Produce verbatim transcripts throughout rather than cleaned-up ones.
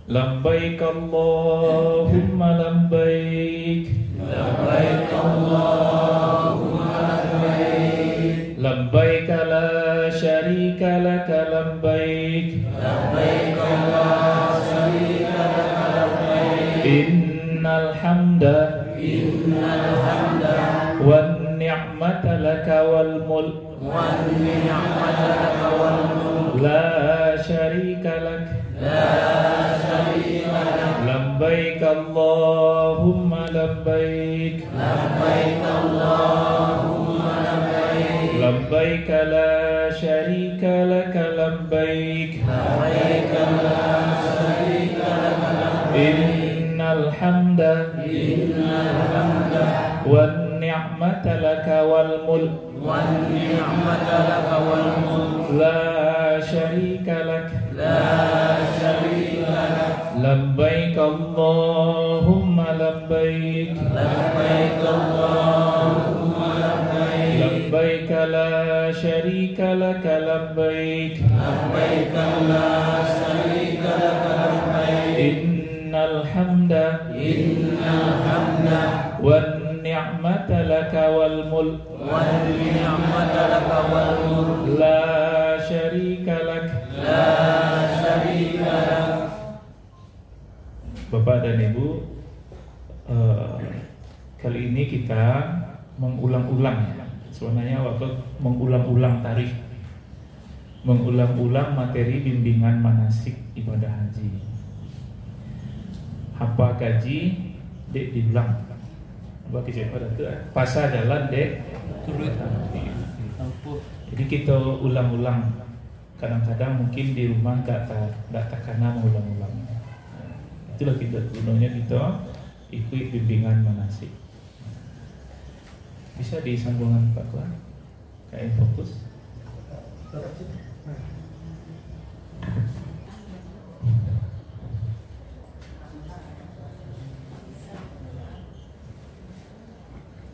Labbaik Allahumma labbaik. Labbaik Allahumma labbaik. Labbaik la syarika laka labbaik. Labbaik la syarika laka labbaik. Innal hamda. Innal hamda. Wan ni'mata laka wal mulk. والنعمة لك والملك. لا شريك لك. لا شريك لك. لبيك اللهم لبيك. لبيك اللهم لبيك. لبيك لا شريك لك لبيك. لبيك لا شريك لك لبيك. إن الحمد. إن الحمد. والنعمة لك والملك. والنعمة لك والملك. لا شريك لك. لا شريك لك. لبيك اللهم لبيك. لبيك اللهم لبيك. لبيك لا شريك لك لبيك. لبيك لا شريك لك لبيك. إن الحمد. إن الحمد. والنعمة لك والملك. والنعمة لك والملك. لا شريك لك. لا شريك لك. Bapak dan Ibu, eh, kali ini kita mengulang-ulang, ya. Sebenarnya waktu mengulang-ulang tarikh, mengulang-ulang materi bimbingan manasik ibadah haji. Hapa kaji, dek diulang. Apa kecek pada tu, eh? Pasa jalan, dek. Jadi, kita ulang-ulang. Kadang-kadang mungkin di rumah gak ta-, gak takana maulang-ulang. Itulah kita, gunonyo kita ikuik bimbingan manasik. Bisa disambungan, Pak Tuan? Kayak fokus.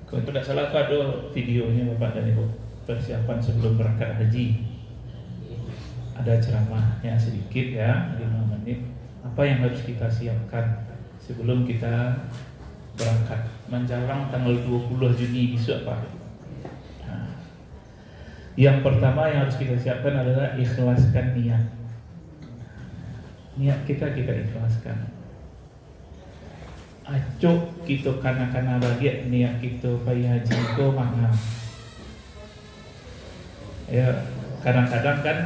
Kalau tidak salah, aku ada videonya, Bapak dan Ibu, persiapan sebelum berangkat haji. Ada ceramahnya sedikit, ya, lima menit. Apa yang harus kita siapkan sebelum kita berangkat menjelang tanggal dua puluh Juni besok, Pak? Nah, yang pertama yang harus kita siapkan adalah ikhlaskan niat. Niat kita, kita ikhlaskan. Acok kito kana-kana baliak niat kito pai haji ko manga. Ya, kadang-kadang kan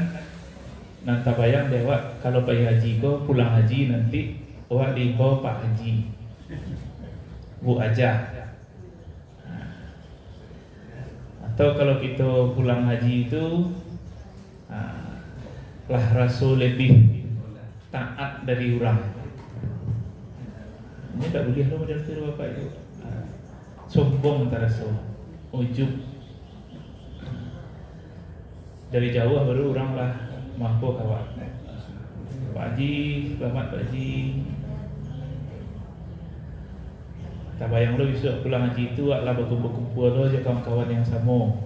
nan tabayang dek awak, kalau pai haji ko, pulang haji nanti awak diimbau Pak Haji, Bu Haja. Atau kalau kito pulang haji tu, ah, lah raso lebih taat dari urang. Ini tak buliah lo model tu, Bapak Ibu. Ah, sombong taraso, ujub. Dari jauah baru urang lah mampu kawan. Pak Haji, selamat Pak Haji. Tabayang lo bisuak pulang haji tu, awak lah bakumpua-kumpua lo jo kawan-kawan yang samo.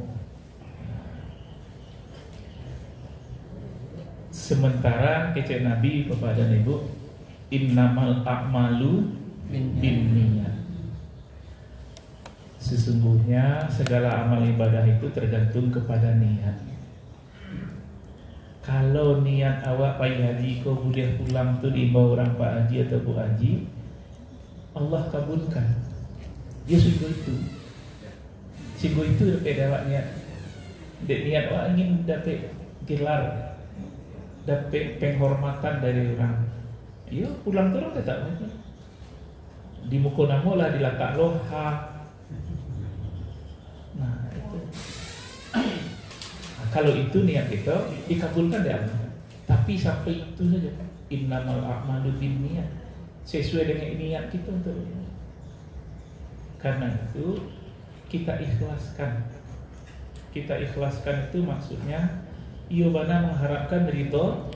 Sementara kecek Nabi, Bapak dan Ibu, "Innamal a'malu binniyat." Sesungguhnya segala amal ibadah itu tergantung kepada niat. Kalau niat awak pai haji ko buliah pulang tu diimbau urang Pak Haji atau Bu Haji, Allah kabulkan. Yo sungguh itu. Sungguh itu dapek dek awak niat. Dek niat awak ingin dapek gelar, dapek penghormatan dari urang. Iyo, pulang tu urang tetap. Di muko namo lah dilatak lo ha. Nah, itu. Nah, kalau itu niat kito, dikabulkan dek Allah. Tapi sampai itu saja. Innamal a'malu binniyat. Sesuai dengan niat kito tu. Karena itu, kita ikhlaskan. Kita ikhlaskan itu maksudnya, iyo bana mengharapkan ridho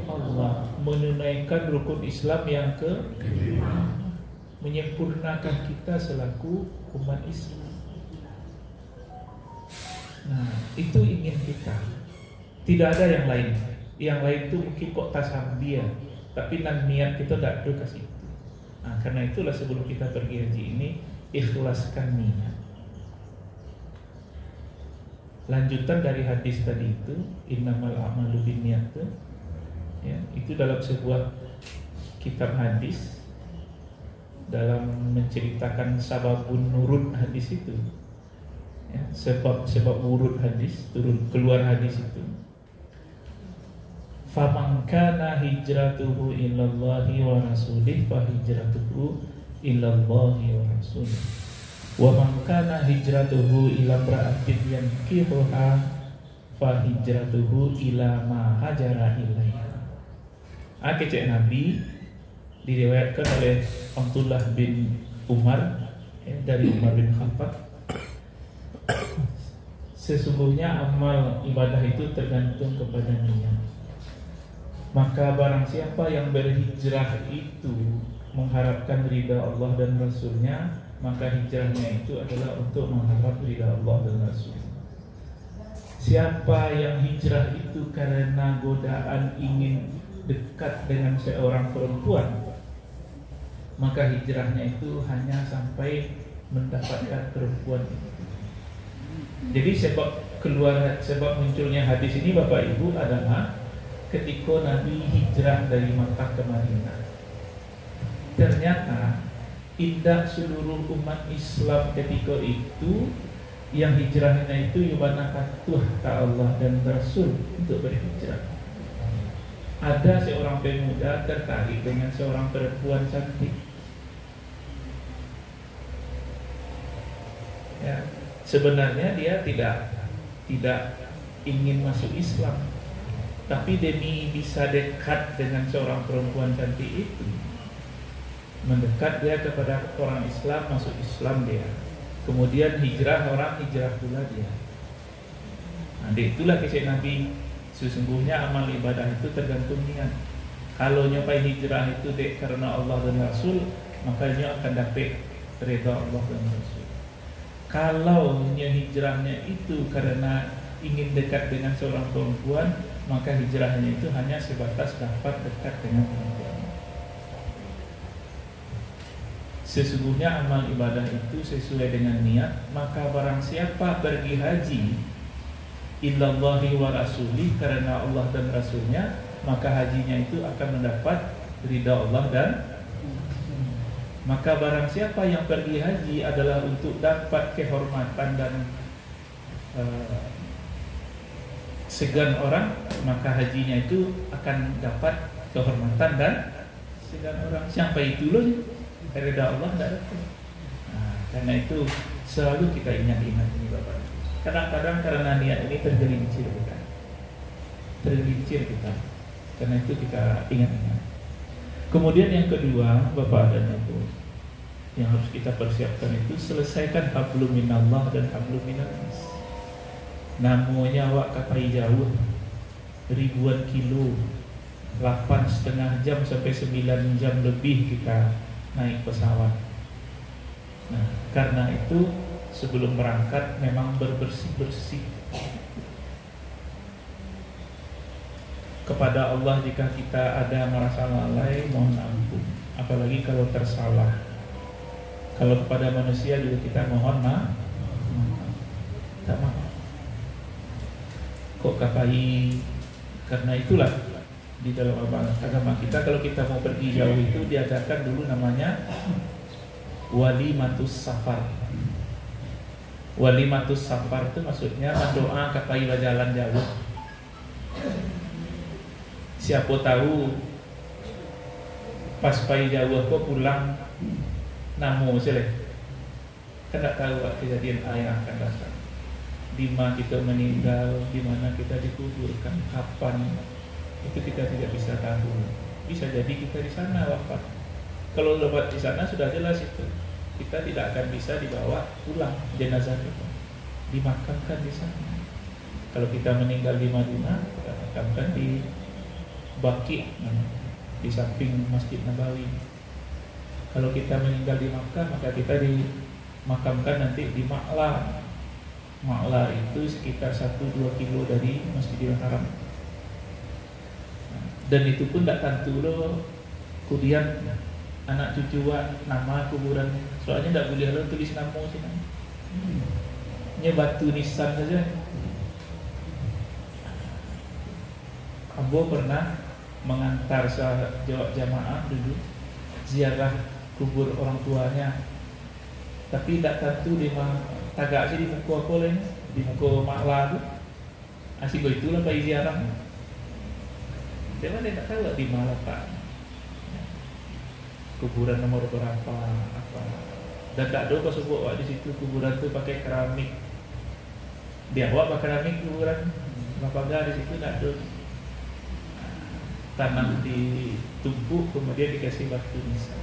Allah, menunaikan rukun Islam yang ke, menyempurnakan kita selaku umat Islam. Nah, itu ingin kita. Tidak ada yang lain. Yang lain tu mungkin kok tasambia, Tapi nan niat kito dak ado ka situ. Nah, karena itulah sebelum kita pergi haji ini, ikhlaskan niat. Lanjutan dari hadis tadi itu, "Innamal a'malu binniyat" tu, ya, itu dalam sebuah kitab hadis, dalam menceritakan sababun nurud hadis itu, ya, sebab-sebab wurud hadis, turun keluar hadis itu. "Faman kana hijratuhu ilallahi wa rasulih, fa hijratuhu ilallahi wa rasulih. Wa man kana hijratuhu ila imra'atin yankihuha, fa hijratuhu ila ma hajara ilaiha." Ah, kecek Nabi, diriwayatkan oleh Abdullah bin Umar, ya, dari Umar bin Khattab, "Sesungguhnya amal ibadah itu tergantung kepada niat. Maka barang siapa yang berhijrah itu mengharapkan ridha Allah dan Rasul-Nya, maka hijrahnya itu adalah untuk mengharap ridha Allah dan Rasul. Siapa yang hijrah itu karena godaan ingin dekat dengan seorang perempuan, maka hijrahnya itu hanya sampai mendapatkan perempuan itu." Jadi, sebab keluar, sebab munculnya hadis ini, Bapak Ibu, adalah ketika Nabi hijrah dari Makkah ke Madinah. Ternyata, indak seluruh umat Islam ketika itu yang hijrahnyo itu yo bana patuah ka Allah dan Rasul untuk berhijrah. Ada seorang pemuda tertarik dengan seorang perempuan cantik. Ya, sebenarnya dia tidak, tidak ingin masuk Islam, tapi demi bisa dekat dengan seorang perempuan cantik itu, mendekat dia kepada orang Islam, masuk Islam dia. Kemudian hijrah orang, hijrah pula dia. Nah, dek itulah kecek Nabi, "Sesungguhnya amal ibadah itu tergantung niat. Kalau nyo pai hijrah itu dek karena Allah dan Rasul, maka nyo akan dapek rida Allah dan Rasul. Kalau nyo hijrahnyo itu karena ingin dekat dengan seorang perempuan, maka hijrahnyo itu hanya sebatas dapat dekat dengan perempuan." Sesungguhnya amal ibadah itu sesuai dengan niat, maka barang siapa pergi haji ilallahi wa rasulih, karena Allah dan Rasul-Nya, maka hajinya itu akan mendapat ridha Allah dan, maka barang siapa yang pergi haji adalah untuk dapat kehormatan dan eh, segan orang, maka hajinya itu akan dapat kehormatan dan segan orang. Siapa itu loh? Rida Allah tidak dapat. Nah, karena itu selalu kita ingat-ingat ini, Bapak. Kadang-kadang karena niat ini tergelincir kita. Tergelincir kita. Karena itu kita ingat-ingat. Kemudian yang kedua, Bapak dan Ibu, yang harus kita persiapkan itu, selesaikan hablum minallah dan hablum minannas. Namonyo awak ka pai jauah, ribuan kilo, lapan setengah jam sampai sembilan jam lebih kita naik pesawat. Nah, karena itu, sebelum berangkat memang berbersih-bersih. Kepada Allah, jika kita ada merasa lalai, mohon ampun. Apalagi kalau tersalah. Kalau kepada manusia juga kita mohon ma-, minta maaf. Kok ka pai? Karena itulah, di dalam agama kita, kalau kita mau pergi jauh itu diadakan dulu namanya walimatus safar. Walimatus safar tu maksudnya mandoa ka pai bajalan jauah. Siapo tahu pas pai jauah ko pulang namo se lai. Kan dak tahu, wak, kejadian a yang akan datang. Di ma kita meninggal, di mana kita dikuburkan, kapan, itu kita tidak bisa tahu. Bisa jadi kita di sana wafat. Kalau wafat di sana, sudah jelas itu. Kita tidak akan bisa dibawa pulang jenazah kita. Dimakamkan di sana. Kalau kita meninggal di Madinah, kita makamkan di Baqi, di samping Masjid Nabawi. Kalau kita meninggal di Makkah, maka kita dimakamkan nanti di Ma'la. Ma'la itu sekitar satu dua kilo dari Masjidil Haram. Nah, Dan itu pun ndak tantu lo kudian anak cucu wak nama kuburan. Soalnyo ndak buliah lo tulis namo sinan. Nyo batu nisan sajo. Ambo pernah mangantar sa-, jo jamaah dulu ziarah kubur orang tuanya. Tapi ndak tantu di ma-, tagak se di muko apo lai, di muko makla tu. Asiko itulah pai ziarah. Cuma dia tak tahu di mana letak kuburan nomor berapa, apa. Dan tak ada pasobok awak di situ, kuburan tu pakai keramik. Di awak pakai keramik kuburan, pagar di situ tak ada. Tanah ditumpuk, kemudian dikasih batu nisan.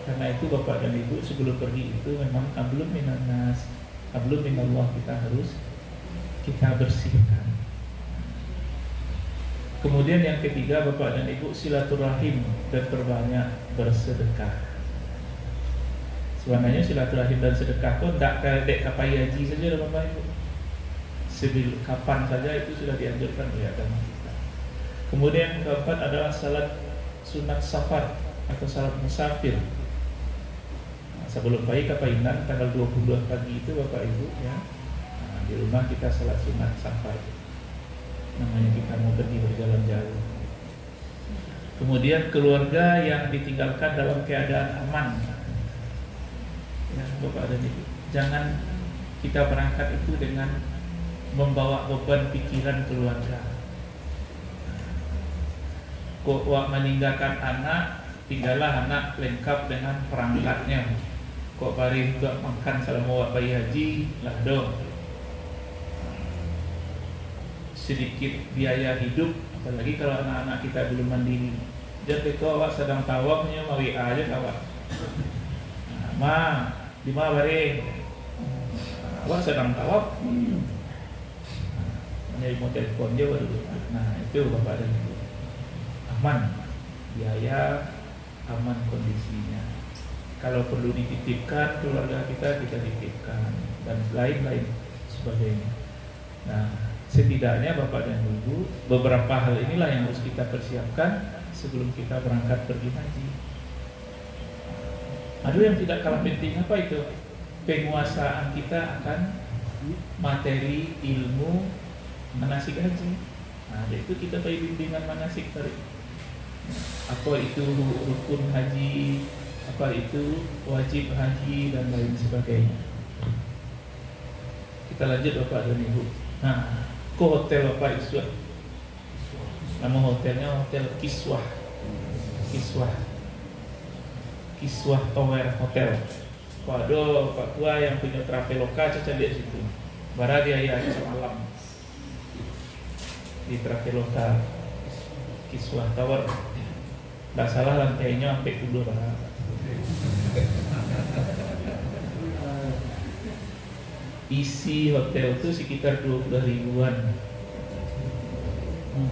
Karena itu, Bapak dan Ibu, sebelum pergi itu memang hablum minannas, hablum minallah kita harus kita bersihkan. Kemudian yang ketiga, Bapak dan Ibu, silaturahim dan perbanyak bersedekah. Sebenarnya silaturahim dan sedekah ko ndak ka, dek ka pai haji sajo dah, Bapak Ibu. Sebil-, kapan saja itu sudah dianjurkan oleh agama kita. Kemudian yang keempat adalah salat sunat safar atau salat musafir. Nah, sebelum pai ka Painan tanggal dua puluh pagi itu, Bapak Ibu, ya, nah, di rumah kita salat sunat safar. Namanya kita mau pergi berjalan jauh. Kemudian keluarga yang ditinggalkan dalam keadaan aman. Ya, Bapak dan Ibu, jangan kita berangkat itu dengan membawa beban pikiran keluarga. Kok wak maninggakan anak, tinggallah anak lengkap dengan perangkatnya. Kok bareh untuak makan salamo wak pai haji, lah doh. Sedikit biaya hidup, apalagi kalau anak-anak kita belum mandiri. Jan beko awak sadang tawaf nyo ma-W A ajo ka awak. "Ma, di ma bareh?" "Awak sadang tawaf." Hmm. Hanya mau telepon je baru. Nah, itu Bapak dan Ibu. Aman biaya, aman kondisinya. Kalau perlu dititipkan keluarga kita, kita titipkan, dan lain-lain sebagainya. Nah, setidaknya Bapak dan Ibu, beberapa hal inilah yang harus kita persiapkan sebelum kita berangkat pergi haji. Ada yang tidak kalah penting, apa itu? Penguasaan kita akan materi ilmu manasik haji. Nah, dari itu kita pai bimbingan manasik tadi. Apa itu rukun haji, apa itu wajib haji, dan lain sebagainya. Kita lanjut, Bapak dan Ibu. Nah, ko hotel Bapak isuak. Nama hotelnya Hotel Kiswah. Kiswah. Kiswah Tower Hotel. Ko ado Pak Tua yang punyo Traveloka, cacaliak situ. Bara biaya samalam di Traveloka Kiswah Tower. Ndak salah lantainyo ampek puluah bara. Isi hotel tu sekitar dua puluh ribuan. Hmm.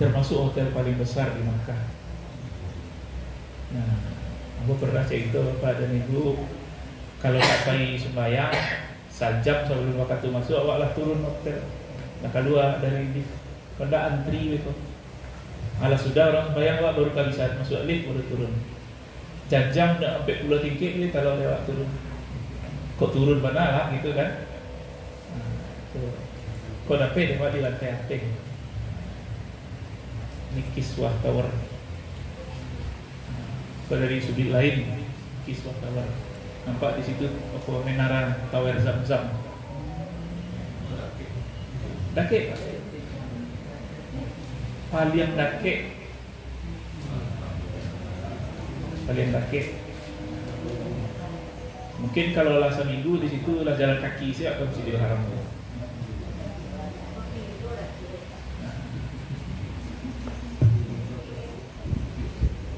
Termasuk hotel paling besar di Makkah. Nah, ambo pernah carito, Bapak dan Ibu, kalau nak pai sumbayang, sajam sabalum wakatu masuak, awak lah turun hotel. Lah kalua dari lift. Ndak antri beko. Alah sudah urang sumbayang, awak baru ka bisa masuak lift, baru turun. Janjang ndak ampek puluah tingkek je kalau awak turun. Kok turun bana lah gitu kan. Nah, tu. Kok dapek dek awak di lantai ateh. Ni Kiswah Tower. Kalau dari sudut lain, Kiswah Tower. Nampak di situ apa, menara Tower Zamzam. Dakek, Pak. Paliang dakek. Paliang dakek. Mungkin kalau lah saminggu di situ lah jalan kaki siap ke Masjidil Haram tu.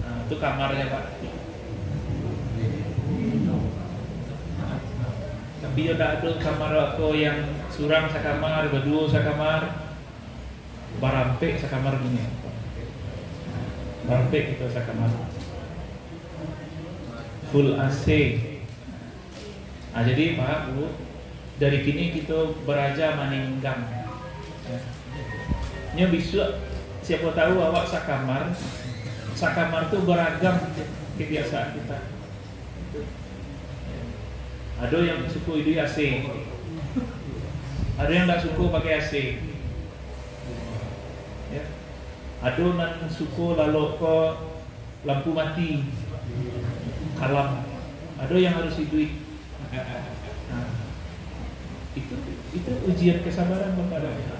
Nah, tu kamarnya, Pak. Tapi yo dak ado kamar ko yang surang sakamar, baduo sakamar, barampek sakamar dunia. Barampek kita sakamar. Full A C. Ah, jadi, Pak, Bu, dari kini kita baraja maninggang. Ya. Nyo bisuak Siapa tahu awak sakamar, sakamar tu beragam kebiasaan kita. Ado yang suko iduik A C, ado yang ndak suko pakai A C. Ya. Ado nan suko lalok ko lampu mati, kalam. Ado yang harus iduik. Nah, itu, itu ujian kesabaran, Bapak dan Ibu.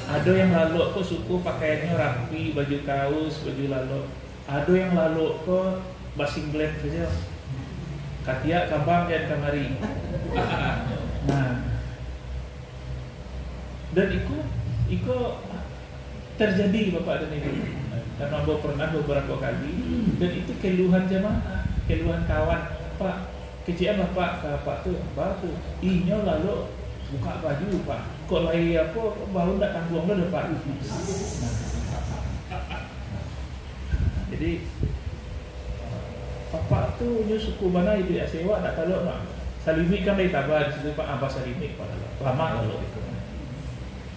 Ado yang lalok ko suko pakaiannyo rapi, baju kaus, baju lalok. Ado yang lalok ko basinglet sajo. Katiak kabang jan kamari. Nah. Dan iko, iko terjadi, Bapak dan Ibu. Karena ambo pernah beberapa kali, dan itu keluhan jamaah, keluhan kawan. "Pak, kecek an Bapak ka Pak tu, Pak tu. Inyo lalok buka baju, Pak. Kok lai apo, bahu ndak tangguang lo doh, Pak." Nah. Jadi, Bapak tu nyo suko bana iduik A C, awak ndak talok, Pak. Salimuik kan dari taba di situ, Pak. Ah, basalimuik, Pak. Lamak lalok itu.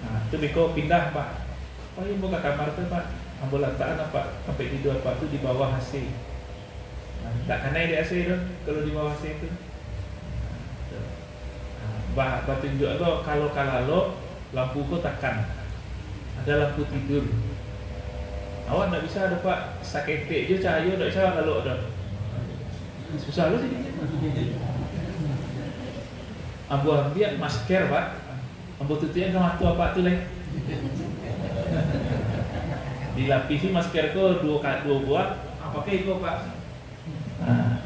Nah, tu beko pindah, Pak. Payi ambo ka kamar tu, Pak. Ambo latakan, Pak, tampek tidua Apak tu di bawah A C. Nah, ndak kanai di A C tu, kalau di bawah A C tu. Nah, tu. Nah, ba-, batunjuak lo, kalau ka lalok, lampu ko takan. Ado lampu tidur. Awak ndak bisa doh, Pak, saketek jo cahayo ndak bisa lalok doh. Susah lo jadi. Ambo ambiak masker, Pak. Ambo tutuikan ka mato Apak tu lai. Dilapisi masker ko duo ka-, duo buah. Apo ka iko, Pak? Nah.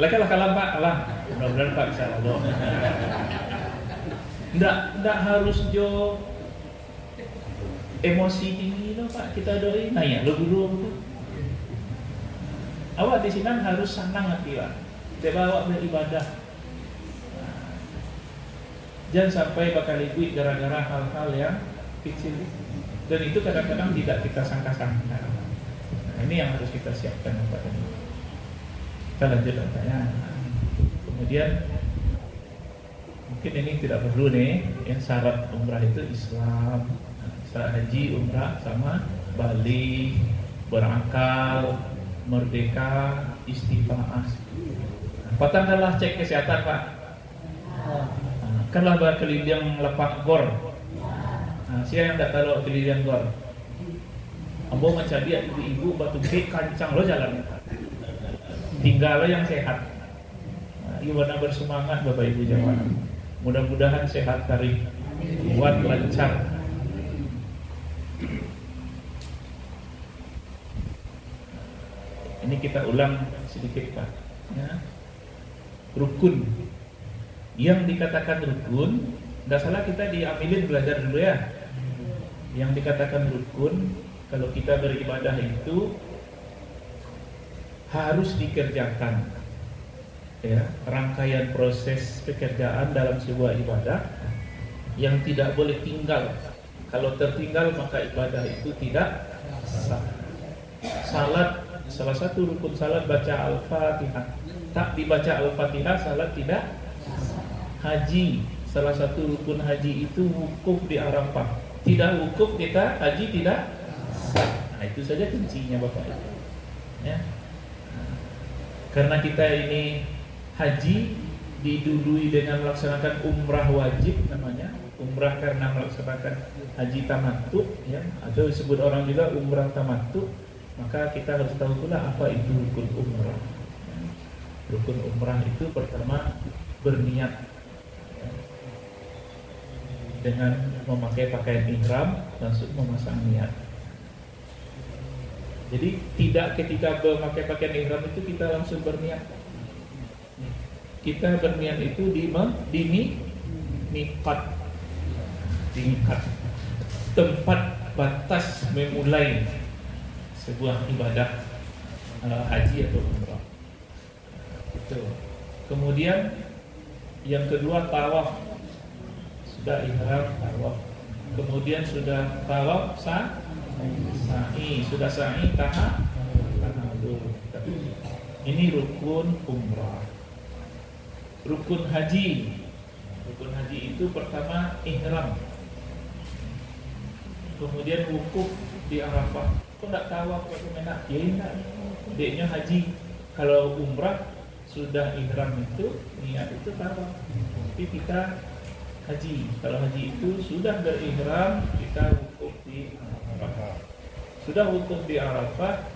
Lah, kalam, Pak, kalam. Mudah-mudahan Apak bisa lalok. Ndak, ndak harus jo emosi tinggi lo, Pak. Kita doa, naiak lo guru tu. Awak di sinan harus sanang ati, Pak. Sebab awak baibadah. Jan sampai bakalibuik gara-gara hal-hal yang kecil. Dan itu kadang-kadang tidak kita sangka-sangka. Nah, ini yang harus kita siapkan, Bapak dan Ibu. Kita lanjut, Bapak, ya. Kemudian, mungkin ini tidak perlu nih, yang syarat umrah itu Islam, syarat haji, umrah, sama baligh, berakal, merdeka, istitaah. Patang kan lah cek kesehatan, Pak. Ah, kan lah bakaliliang lapak gor. Ah, sia yang ndak talok kaliliang gor? Ambo mancaliak ibu-ibu batungkek kancang lo jalan. Tingga lo yang sehat. Ah, iyo bana bersemangat Bapak Ibu jamaah. Mudah-mudahan sehat tarik, kuat, lancar. Ini kita ulang sedikit, Pak. Ya. Rukun. Yang dikatakan rukun, ndak salah kita di Amilin belajar dulu ya. Yang dikatakan rukun, kalau kita beribadah itu harus dikerjakan. Ya, rangkaian proses pekerjaan dalam sebuah ibadah yang tidak boleh tinggal. Kalau tertinggal, maka ibadah itu tidak sah. Salat, salah satu rukun salat baca Al-Fatihah. Tak dibaca Al-Fatihah, salat tidak sah. Haji, salah satu rukun haji itu wukuf di Arafah. Tidak wukuf kita, haji tidak sah. Nah, itu saja kuncinya, Bapak Ibu. Ya. Karena kita ini haji didului dengan melaksanakan umrah wajib namanya, umrah karena melaksanakan haji tamattu, ya, atau disebut orang juga umrah tamattu, maka kita harus tahu pula apa itu rukun umrah. Rukun umrah itu pertama berniat, ya, dengan memakai pakaian ihram, langsung memasang niat. Jadi, tidak ketika memakai pakaian ihram itu kita langsung berniat. Kita berniat itu di me-, di mi-, miqat. Di miqat. Tempat batas memulai sebuah ibadah, eh, haji atau umrah. Itu. Kemudian yang kedua tawaf. Sudah ihram, tawaf. Kemudian sudah tawaf, sa-, sa'i. Sudah sa'i, taha-, tahallul. Ini rukun umrah. Rukun haji. Rukun haji itu pertama ihram. Kemudian wukuf di Arafah. Kok ndak tawaf, kok ndak? Ya, indak. Deknyo haji. Kalau umrah, sudah ihram itu, niat itu tawaf. Tapi kita haji. Kalau haji itu sudah berihram, kita wukuf di Arafah. Sudah wukuf di Arafah,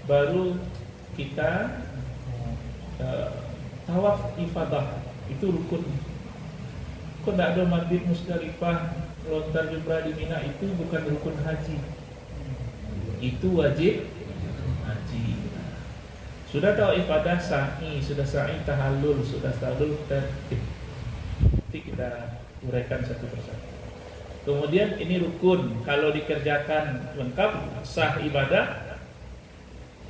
baru kita, eh, tawaf ifadah. Itu rukun. Kok ndak ado mabit Musdalifah, lontar jumrah di Mina, itu bukan rukun haji. Itu wajib haji. Sudah tawaf ifadah, sa'i, sudah sa'i, tahallul, sudah tahallul, tertib. Nanti kita uraikan satu persatu. Kemudian ini rukun, kalau dikerjakan lengkap, sah ibadah,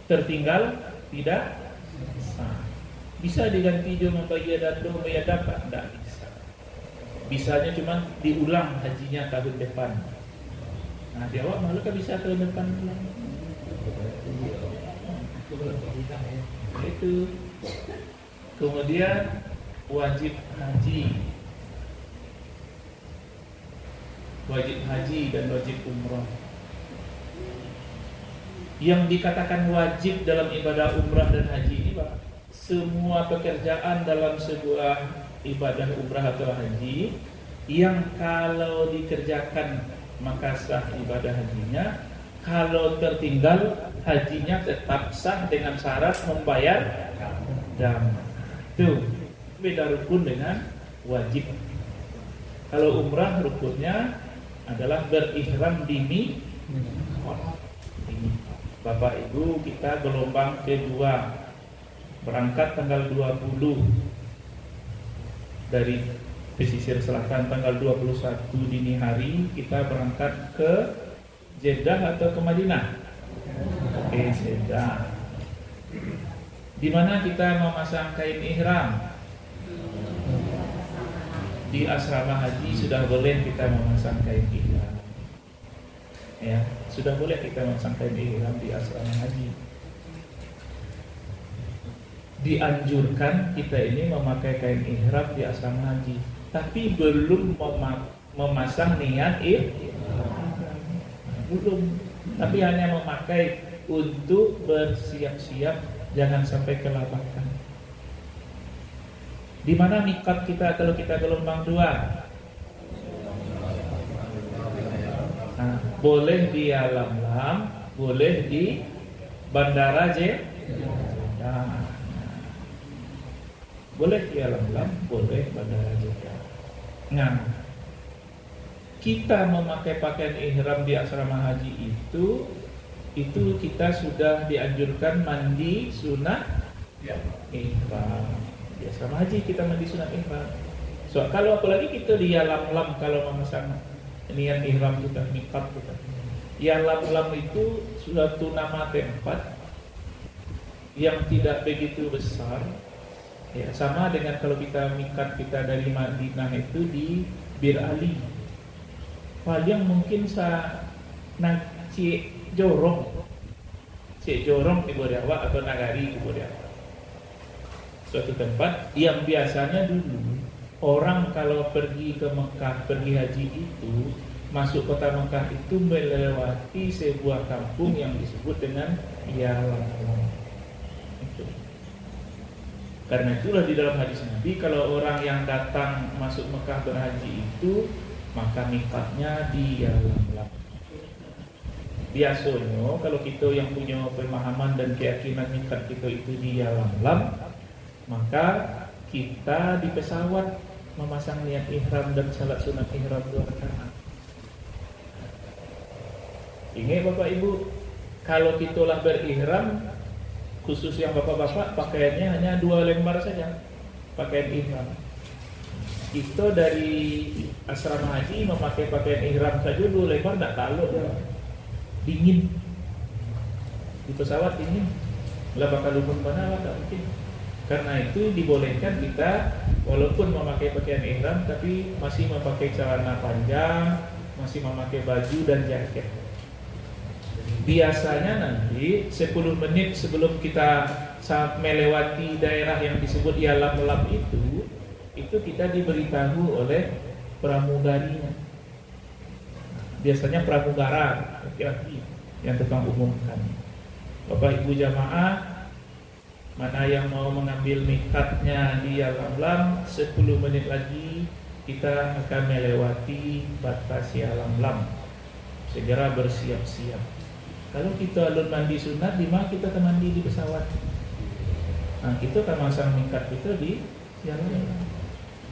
tertinggal, tidak sah. Bisa diganti jo mambayia dando, mambayia zakat? Ndak bisa. Bisanya cuma diulang hajinya tahun depan. Nah, di awak malu kan bisa tahun depan ulang. Itu. Kemudian wajib haji. Wajib haji dan wajib umrah. Yang dikatakan wajib dalam ibadah umrah dan haji ini, Pak, semua pekerjaan dalam sebuah ibadah umrah atau haji yang kalau dikerjakan maka sah ibadah hajinya, kalau tertinggal hajinya tetap sah dengan syarat membayar dam. Tuh, beda rukun dengan wajib. Kalau umrah rukunnya adalah berihram di mikot. Ini, Bapak Ibu, kita gelombang kedua, berangkat tanggal dua puluh dari pesisir selatan, tanggal dua puluh satu dini hari kita berangkat ke Jeddah atau ke Madinah? Ke Jeddah. Di mana kita memasang kain ihram? Di asrama haji sudah boleh kita memasang kain ihram. Ya, sudah boleh kita memasang kain ihram di asrama haji. Dianjurkan kita ini memakai kain ihram di asrama haji, tapi belum mema-, memasang niat ihram. Belum. Tapi hanya memakai untuk bersiap-siap, jangan sampai kelabatan. Di mana mikat kita kalau kita gelombang dua? Nah, boleh di Yalamlam, boleh di Bandara Je-, Jeddah. Boleh di Yalamlam, boleh Bandara Jeddah. Nah, kita memakai pakaian ihram di asrama haji itu, itu kita sudah dianjurkan mandi sunat ihram. Di asrama haji kita mandi sunat ihram. So, kalau apalagi kita di Yalamlam, kalau memasang niat ihram kita, mikat kita. Yalamlam itu suatu nama tempat yang tidak begitu besar. Ya, sama dengan kalau kita mikat kita dari Madinah itu di Bir Ali. Paling mungkin sa-, na-, ciek jorong. Ciek jorong tibo di awak atau nagari tibo di awak. Suatu tempat yang biasanya dulu orang kalau pergi ke Mekah, pergi haji itu, masuk kota Mekah itu melewati sebuah kampung yang disebut dengan Yalamlam. Itu. Karena itulah di dalam hadis Nabi, kalau orang yang datang masuk Mekah berhaji itu, maka mikatnya di Yalamlam. Biasonyo, kalau kito yang punyo pemahaman dan keyakinan mikat kito itu di Yalamlam, maka kita di pesawat memasang niat ihram dan salat sunat ihram dua rakaat. Ingat Bapak Ibu, kalau kito lah berihram, khusus yang bapak-bapak, pakaiannya hanya dua lembar saja, pakaian ihram. Kito dari asrama haji memakai pakaian ihram saja dua lembar, ndak talok doh. Dingin. Di pesawat dingin. Lah bakalumun bana lah, tak mungkin. Karena itu dibolehkan kita, walaupun memakai pakaian ihram, tapi masih memakai celana panjang, masih memakai baju dan jaket. Biasanya nanti sepuluh menit sebelum kita sa-, melewati daerah yang disebut Yalamlam itu, itu kita diberitahu oleh pramugarinya. Biasanya pramugara, laki-laki yang tukang umumkan. Bapak Ibu jamaah, mana yang mau mengambil mikatnya di Yalamlam, sepuluh menit lagi kita akan melewati batas Yalamlam. Segera bersiap-siap. Kalau kita alun mandi sunat, di mana kita akan mandi di pesawat? Nah, kita akan masang mikat kita di Yalamlam.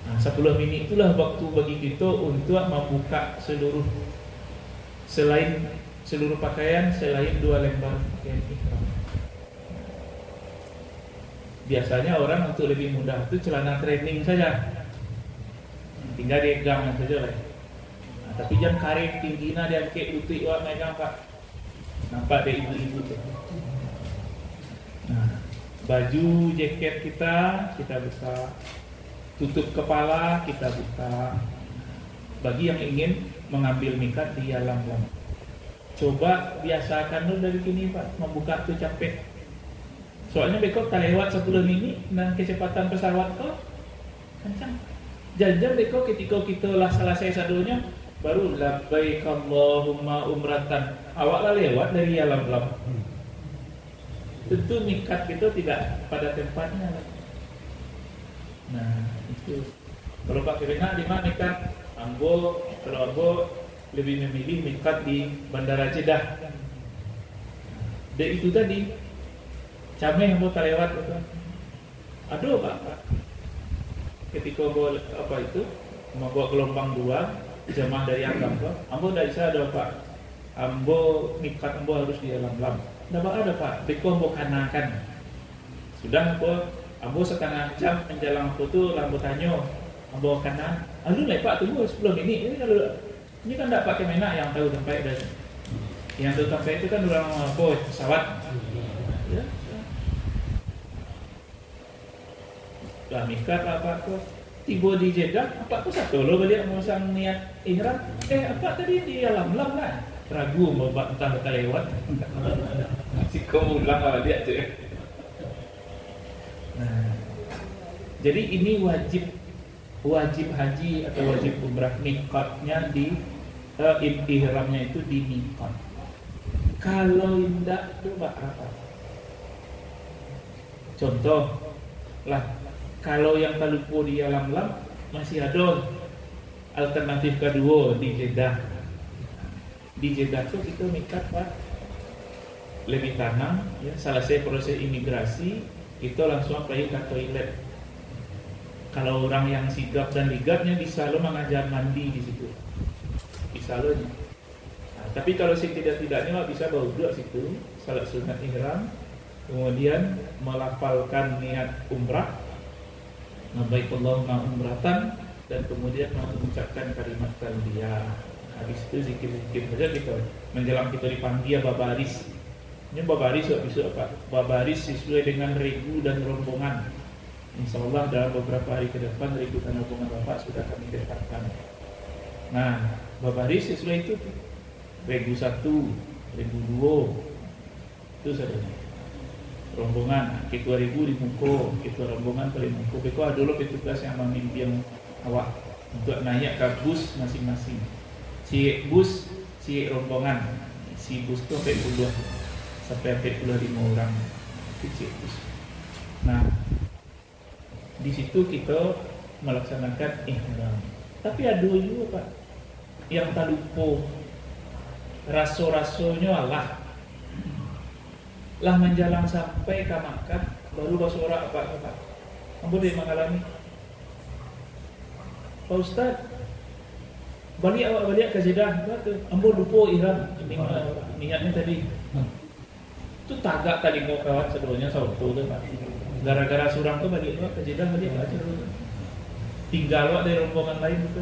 Nah, sepuluh minit itulah waktu bagi kita untuk membuka seluruh, selain seluruh pakaian, selain dua lembar pakaian ihram. Biasanya orang untuk lebih mudah tu celana training saja. Tinggal diegang saja lah. Nah, tapi jan kain tinggi nah diangkek lutuik awak megang, Pak. Nampak dek ibu-ibu tu. Nah, baju, jaket kita, kita buka. Tutup kepala, kita buka. Bagi yang ingin mengambil mikat di Yalamlam. Coba biasakan dulu dari kini, Pak, membuka tu capek. Soalnya beko talewat sepuluh minit, nan kecepatan pesawat tu kancang. Janjian beko ketika kita lah selesai sadonyo, baru labbaik Allahumma umratan. Awak lah lewat dari Yalamlam. Tentu mikat kita tidak pada tempatnya lah. Nah, itu. Kalau Pak Kemenak di mana mikat? Ambo, kalau ambo lebih memilih mikat di Bandara Jeddah. Dek itu tadi, cameh ambo talewat gitu. Aduh, Pak, Pak. Ketika ambo, apa itu, membuat gelombang dua, jamaah dari Agam tu, ambo ndak bisa ado, Pak. Ambo, mikat ambo harus di Yalamlam. Ndak baa doh, Pak. Beko ambo kanakan. Sudah ambo, ambo satangah jam manjalang apo tu lah ambo tanyo. Ambo kana, "Alun lai, Pak, tunggu sepuluh minit." Ini kalau, ini kan ndak Pak Kemenak yang tahu tampek dah. Yang tahu tampek tu kan urang apo, pesawat. Ya. Lah mikat lah, Pak, ko. Tibo di Jeddah, Apak ko sato lo baliak mamasang niat ihram. Eh, Apak tadi di Yalamlam lah. Ragu ambo, Pak, antah talewat. Siko ulang lah baliak tu. Nah, jadi ini wajib, wajib haji atau wajib umrah, mikatnya di, eh, ih-, ihramnya itu di mikat. Kalau indak tu, Pak, apa? Contoh lah, kalau yang talupo di Yalamlam, masih ado alternatif kaduo di Jeddah. Di Jeddah tu kito mikat, Pak, lebih tanang, ya, salasai proses imigrasi, kito langsuang pai ka toilet. Kalau urang yang sigap dan ligapnya, bisa lo mangaja mandi di situ. Bisa lo nyo. Nah, tapi kalau setidak-tidaknya awak bisa bauduak situ, salat sunat ihram, kemudian melafalkan niat umrah, labbaik Allahumma umratan, dan kemudian mengucapkan kalimat talbiyah. Habis itu zikir-zikir saja kita, menjelang kita dipanggil babaris. Ini babaris, awak bisa apa? Babaris sesuai dengan regu dan rombongan. Insya Allah dalam beberapa hari ke depan, regu dan rombongan Bapak sudah kami dapatkan. Nah, babaris sesuai itu tu. Regu satu, regu duo. Itu saja. Rombongan, ketua regu di muko, ketua rombongan paling muko. Beko ado lo petugas yang mambimbing awak untuk naiak ka bus masing-masing. Ciek bus, ciek rombongan. Isi bus tu ampek puluah sampai ampek puluah limo urang. Itu ciek bus. Nah, di situ kito malaksanakan ihram. Tapi ado juo, Pak, yang talupo. Raso-rasonyo alah. Lah manjalang sampai ka Makkah, baru basorak, Pak, Pak. Ambo dek mangalami. "Pak Ustaz, baliak awak baliak ka Jeddah," kata. "Ambo lupo ihram." Ini niatnyo tadi. Tu tagak talingo kawan sadonyo saoto tu, Pak. Gara-gara surang tu baliak awak ka Jeddah, baliak awak ka Jeddah. Tinggal awak dari rombongan lain tu.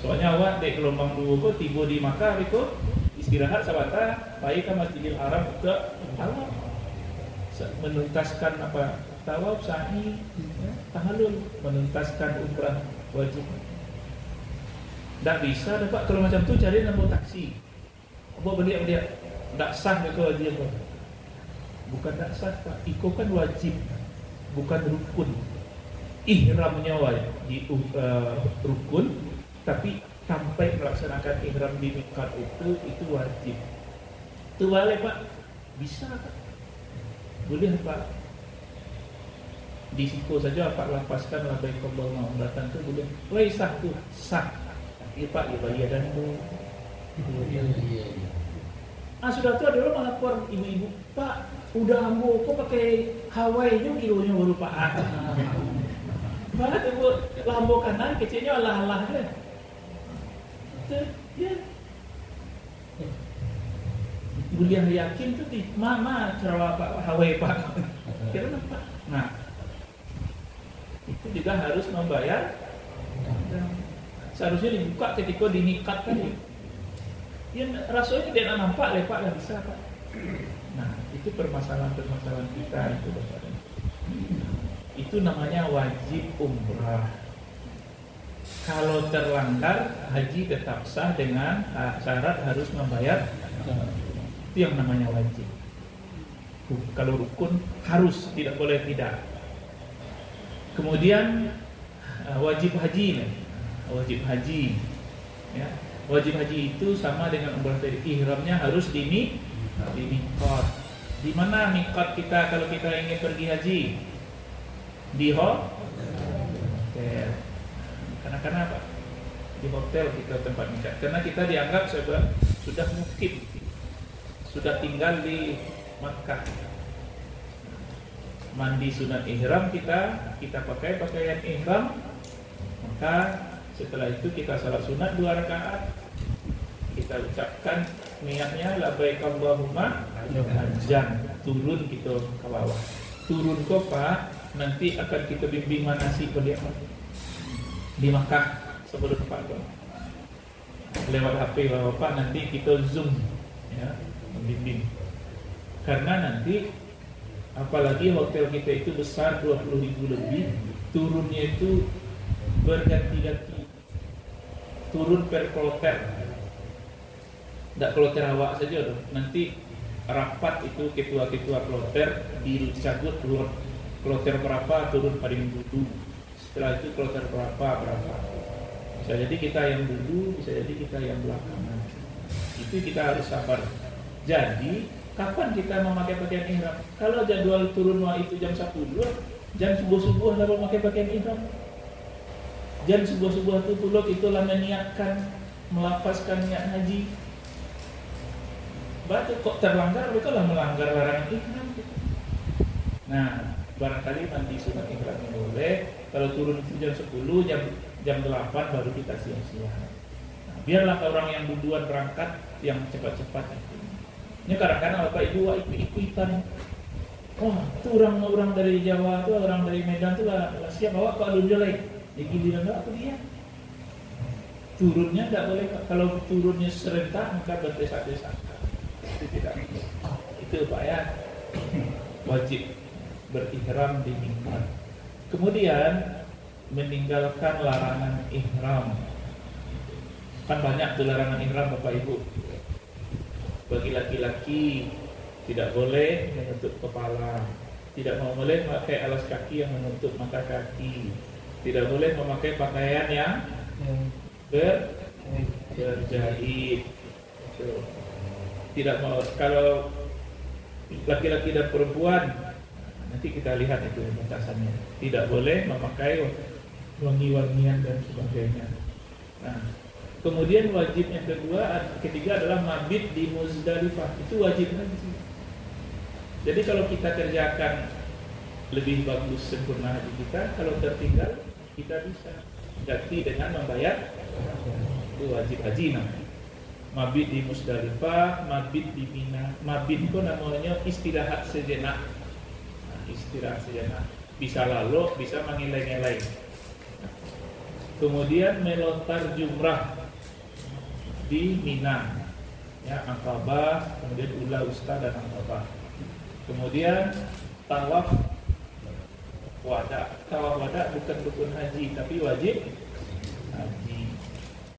Soalnya awak dek gelombang duo ko tibo di Makkah beko, istirahat sabanta, pai ka Masjidil Haram untuak tawaf. Sa-, menuntaskan apa? Tawaf, sa'i, ya, tahallul, menuntaskan umrah wajib. Ndak bisa doh, Pak, kalau macam tu cari namo taksi. Ambo baliak, baliak. Ndak sah beko haji ambo. Bukan ndak sah, Pak. Iko kan wajib, bukan rukun. Ihramnyo wajib, uh, rukun, tapi Sampai melaksanakan ihram di miqat itu, itu wajib. Tu boleh, Pak? Bisa, Pak. Boleh, Pak. Di siko saja Pak lapaskan labbaik Allahumma umratan tu boleh. Wai sah tu, sah. Tapi, Pak, ya bayar dando. Ah, sudah tu ada orang melapor ibu-ibu, "Pak, udah ambo ko pakai Hawaii nyo kilonyo baru, Pak." Mana tu, Bu? Lah ambo kanan, kecilnya alah-alah je. Tu, ya. Buliah yakin tu di ma, ma carawa Pak Hawaii, Pak. Kira nampak. Nah, itu juga harus membayar. Seharusnya dibuka ketika di miqat tadi. Ya, rasanya dia nak nampak lepak lah bisa, Pak. Nah, itu permasalahan-permasalahan kita itu, Bapak. Itu namanya wajib umrah. Kalau terlanggar, haji tetap sah dengan, ah, syarat harus membayar. Itu yang namanya wajib. Ru-, kalau rukun harus, tidak boleh tidak. Kemudian, ah, wajib haji nih. Wajib haji. Ya. Wajib haji itu sama dengan umrah tadi. Ihramnya harus di mi-, di miqat. Di mana miqat kita kalau kita ingin pergi haji? Di ho-, hotel. Karena, karena apa? Di hotel kita tempat miqat. Karena kita dianggap seba-, sudah mukim, sudah tinggal di Makkah. Mandi sunat ihram kita, kita pakai pakaian ihram, maka setelah itu kita salat sunat dua rakaat, kita ucapkan niatnya, "Labbaik Allahumma hajjan." Turun kita ke bawah. Turun ko, Pak, nanti akan kita bimbing manasik baliak, Pak. Di Makkah, sebelum Pak, Pak. Lewat H P Bapak, nanti kita Zoom, ya, membimbing. Karena nanti, apalagi hotel kita itu besar, dua puluh ribu lebih, turunnya itu berganti-ganti. Turun per kloter. Ndak kloter awak saja doh. Nanti rapat itu ketua-ketua kloter dicagut lot. Kloter berapa turun paling dulu. Setelah itu kloter berapa, berapa. Bisa jadi kita yang dulu, bisa jadi kita yang belakangan. Itu kita harus sabar. Jadi, kapan kita memakai pakaian ihram? Kalau jadwal turun wahyu itu jam sepuluh, jam subuh-subuh lah memakai pakaian ihram. Jam subuh-subuh tu pulo kita lah meniatkan, melafazkan niat haji. Batu kok terlanggar, betul lah melanggar larangan ihram. Nah, barangkali mandi sunat ihram ini boleh. Kalau turun itu jam sepuluh, jam, jam delapan baru kita siap-siap. Nah, biarlah orang yang duluan berangkat, yang cepat-cepat itu. Ini kadang-kadang Bapak Ibu, wah, ikut-ikutan. Wah, tu orang-orang dari Jawa tu, orang dari Medan tu lah, lah siap, awak kok alun jo lai. Di giliran awak tu dia. Turunnya ndak boleh, Pak. Kalau turunnya serentak, maka berdesak-desakan. Itu tidak. Itu, Pak, ya. Wajib berihram di miqat. Kemudian, meninggalkan larangan ihram. Kan banyak tu larangan ihram, Bapak Ibu. Bagi laki-laki, tidak boleh menutup kepala. Tidak mau boleh pakai alas kaki yang menutup mata kaki. Tidak boleh memakai pakaian yang ber-, berjahit. Tidak mau. Kalau laki-laki dan perempuan, nanti kita lihat itu batasannya. Tidak boleh memakai wangi-wangian dan sebagainya. Nah, kemudian wajib yang kedua, ketiga adalah mabit di Muzdalifah. Itu wajib haji. Jadi kalau kita kerjakan lebih bagus sempurna haji kita, kalau tertinggal kita bisa ganti dengan membayar. Itu wajib haji namanya. Mabit di Muzdalifah, mabit di Mina. Mabit itu namanya istirahat sejenak. Nah, istirahat sejenak. Bisa lalok, bisa mangelai-ngelai. Kemudian melontar jumrah di Mina. Ya, Aqabah, kemudian Ula Wusta dan Aqabah. Kemudian tawaf wada. Tawaf wada bukan rukun haji, tapi wajib haji.